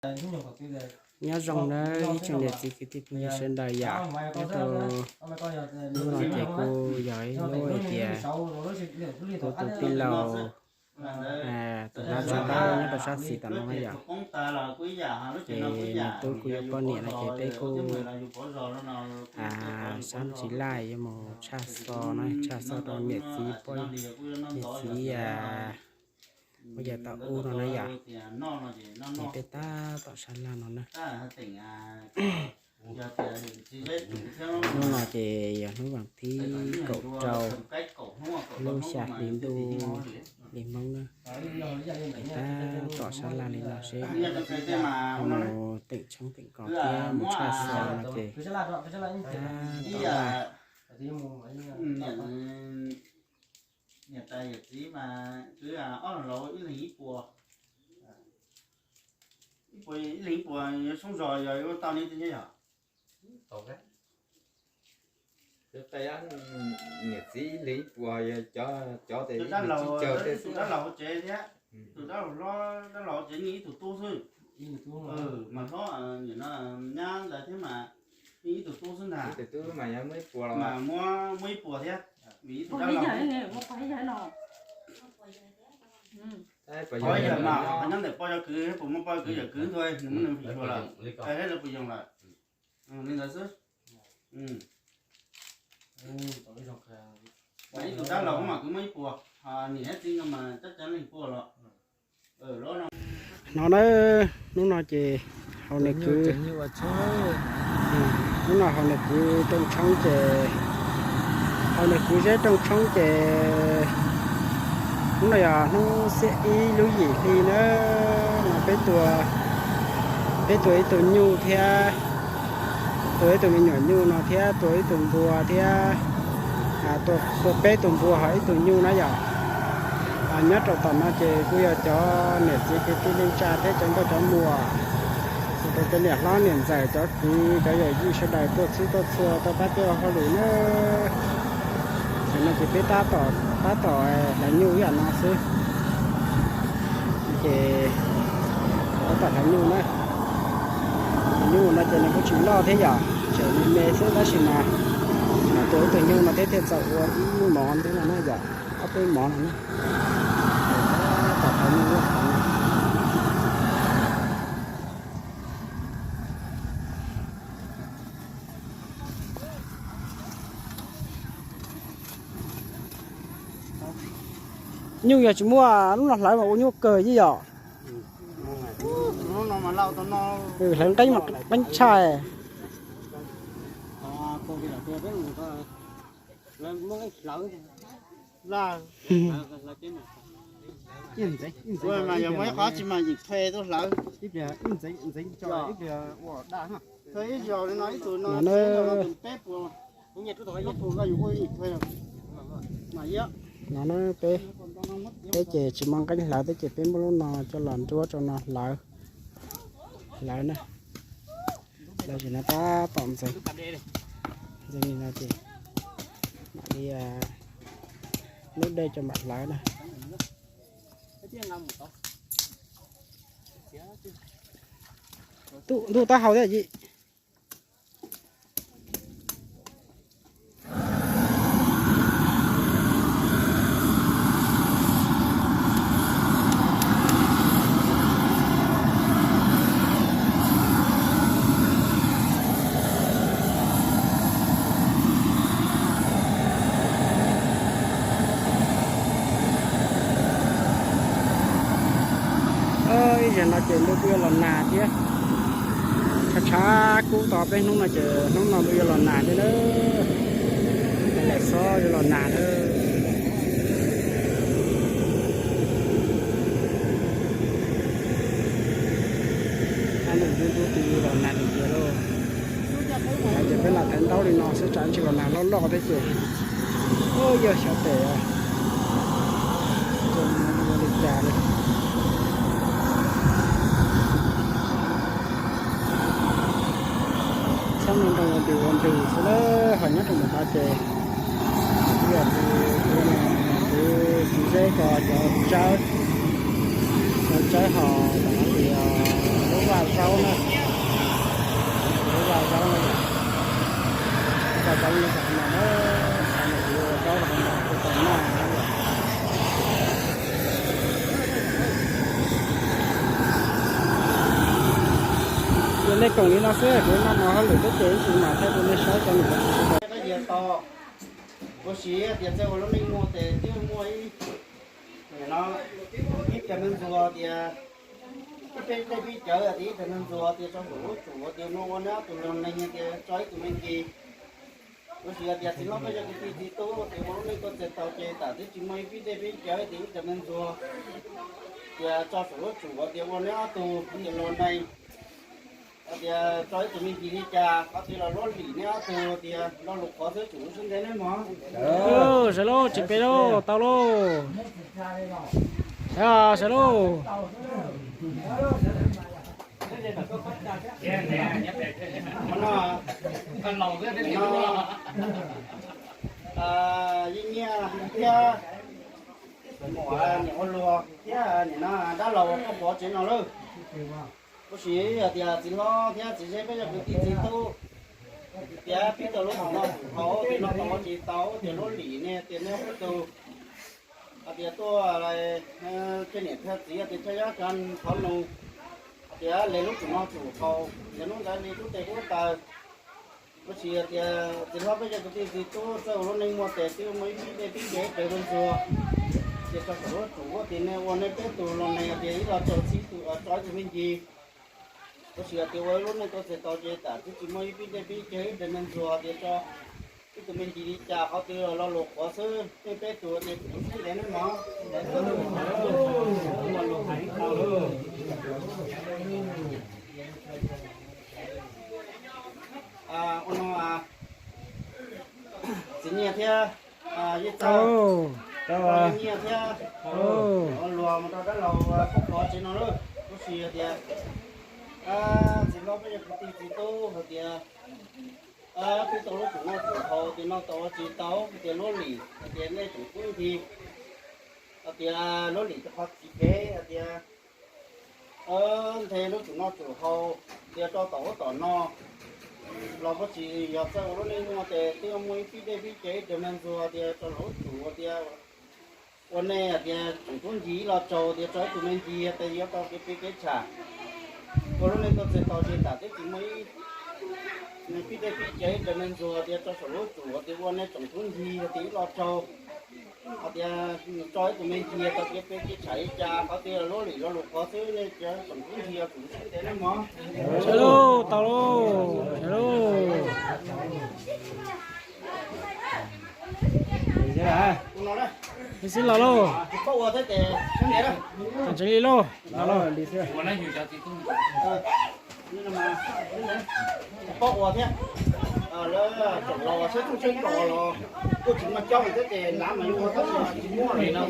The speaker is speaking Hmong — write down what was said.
Nyob zoo nawb ib tsoom niam txiv kwv tij phooj ywg sawv daws yom. Nyob rau hnub no ces kuj yog ib hnub hais tias kuv tus tij laug tus hlab tshaj tawb nyob rau sab xis tom no na yom. Ces nws tub kuj yuav poj niam no ces peb kuj sab tsis laj yuav mus tshaj xo na, tshaj xo rau niam txiv poj, niam txiv ua yam tau ub no na yom. Ces peb tab tom sab laj no na. Hnub no ces yog hnub vas thib kaum rau lub xya hli ntuj li Hmoob na. Ces tab tom sab laj li no seb ho mus teem tshoob teem kos thiab mus tshaj xo no ces tab tom laj. Niam tais yawm txiv mas twb ob leeg laus ib leeg ib puas, ib puas, ib leeg ib puas yuav soob zog yog yuav tau li thiab yog. Niam txiv ib leeg ib puas, cov, cov tes dab laug, ib tug dab laug hauv tsev thiab, tus dab laug hlob, dab laug hauv tsev yeej ib tug tub xwb. Mas hlob nim no nyab ntawd thiab mas yeej ib tug tub xwb ntag. Ib tug tub mas yog muaj ib puas los mas muab, muab ib puas thiab, vim ib tug dab laug. Qhov yawg mas qhov nyob ntawm poj yawg kwv, puas muaj poj yawg kwv yawm kwv ntuj, nws muab nws mus xyuas lawm, lawv puas yoog lawm. Li ntawd xwb. Ib tug dab laug mas kwv muab ib puas, niam thiab txiv nkawd mas tab cov leej puas los. Hnov na, hnub no ces haus niam kwv, hnub no haus niam kwv rooj tshoob ces, haus niam kwv zeb rooj tshoob ces hnub no yog hnub xiab ib lub yim hli na, no peb tua, peb tua ib tug nyuj thiab, tua ib tug me nyuam nyuj no thiab tua ib tug npua thiab, tua peb tug npua ho ib tug nyuj na yom. Nyob rau tom no ces kuj yog cov niam txiv kwv tij neej tsa thiab cov nkauj cov muam, rau cov niam hlob niam ntxawm cov kwv cov yawm yij sawv daws tuaj txhib tuaj txhua tuaj pab peb ua hauj lwm na. Tam no ces peb tab tom, tab tom hlawv nyuj ib yam no xwb. Ces tab tom hlawv nyuj na. Nyuj no ces nws kuj tsis loj thiab yom, tseem me me xwb tab sis mas tua ib tug nyuj no thiab thiaj txaus ua ib mov ntawd no na yom, ob peb mov no na. Tab tom hlawv nyuj ib yam no. Nyuj yog tsis muaj lub no hlawv mas ua nyuaj kawg yom. Hlawv nqeeb mas qeeb tshaj. Ua mas yog muaj ib qhov tsis mas yim thuê tuaj hlawv. Ib pliag ib ntxeev tso ib pliag ua daj. Thuê ib zaug li no ib tug no, no peb, peb ces tsis muaj nqeeb hlawv thiab ces peb muab lub no coj los nruab rau no hlawv, hlawv na. Hlawv ces no tab tom ntxeev, ntxeev li no ces mam li muab dej coj mam hlawv na. Ntuj taub hau thiab yim. Ib zaug no ces ntuj kuj yuav los nag thiab. Tshav tshav kub tod peb hnub no ces hnub no ntuj yuav los nag thiab na. Lam xob yuav los nag na. Ab, ntuj twb los nag tiag tiag lauj. Ces peb lam thaiv ntaub li no xwb tsam ntsis los nag loj loj thiab ces yog xyov tes li cas li. Txhob nroo nroo ua ntws ua ntws xwb na, ho nyob rau mus no ces kuv yog tus, kuv, kuv zeb ko cov tsawb, cov tsawb ho tam no ces lub Zam zaub na, zam zaub na, zam zaub na, zam zaub na, kuv ua zaub los mas kuv tau noj na. Ces nej koom li no xwb, kuv noj mov hauj lwm teb ces ib ntsis mam thaij rau nej saib cov niam txiv sawv daws. Ua si tias txawj ua lub neej muaj tes twb muaj ib, ib cov neeg ntsuag tias, ib peb teg pib cawv tias ib cov neeg ntsuag tias tso saum lub tsum tias muaj ua neb ob tug los neeg tias tso ib tug me ntsis. Ua si tias txiv hlob peb cov kwv tij txiv tub tias ua lub neej tuaj txais tau ces tam twb tsis muaj ib peb teg pib cawv tias ib cov neeg ntsuag tias tso saum lub tsum tias ua neb ob tug tias los neeg. Tias tso ib tug me ntsis li cas qhov twg los luaj lim neb ob tug tias lo lus qhov xwb tsum lub sib ntev neb mog. Sawv lauj, tsis peb lauj, tau lauj. Sawv lauj. Yeej nyiaj thiab muam niam ua luag thiab nim no dab laug koj pov tsev no lawm. Ua si hais tias txiv hlob thiab txiv zeb peb cov kwv tij txiv tub tias pib tau lub tsum no tsum hau tias no tau ua tsis tau tias luaj lim ne tias neb ob tug hais tias tuaj thiab niam thiab txiv tias thaj yab tsa qhov nus hais tias le lub tsum no tsum hau, yog hnub ntawd li lub tes lub taw. Ua si tias txiv hlob peb cov kwv tij txiv tub txawj ua lub neej muaj tes twb muaj ib pib dej pib cawv ib cov neeg ntsuag tias tso saum lub tsum ua tias nej ua nej peb tug los neeg tias ib los tso txhib tug tso ib tug me ntsis. Tab sis tias ua ib lub neej tuaj txais tau ces tam twb tsis muaj ib pib dej pib cawv ib cov neeg ntsuag tias tso ib tug me ntsis li cas qhov twg lo lus qhuav xwb nej peb tug tias kuv sib ntev neb mog. Ua no txiv nyiaj thiab, yeej txawj nyiaj thiab, ua luag mus rau dab laug pub pov tsev no lawm. Tab sis tias txiv hlob peb cov kwv tij txiv tub hais tias pib tau lub tsum no tsum hau tias no tau ua tsis tau tias luaj lim hais tias nej tseem kub ncig hais tias luaj lim rau qhov txiv kev hais tias nthe lub tsum no tsum hau tias rau tom ub tom no los puas tsis yog txawj ua lub neej muaj tes twb muaj ib pib dej pib cawv ib cov neeg ntsuag tias tso lub tsum tias ua nej tias tseem kub ncig ib los tsaug tias tso ib tug me ntsis tias yuav tau kev peb kev tsham. Ua lub neej tuaj txais tau ces tam twb tsis muaj ib pib dej pib cawv ib cov neeg ntsuag tias tso saum lub tsum tias ua nej tseem kub ncig tias ib los tsaug hais tias tso ib tug me ntsis tau kev peb kev tsham li cas qhov twg luaj lim lo lus qhov xwb nej cov tseem kub ncig tseem sib ntev neb mog. Sawv lauj, tau lauj, sawv lauj. Li xwb los lauj. Tsis paub ua thiab ces sib ntev na. Tsis li lauj, los lauj. Paub ua thiab, lawv tseem los seb tub seb tso los kuj tsis muaj coob thiab ces lav mas yuav ua tab sis tsis muaj li no.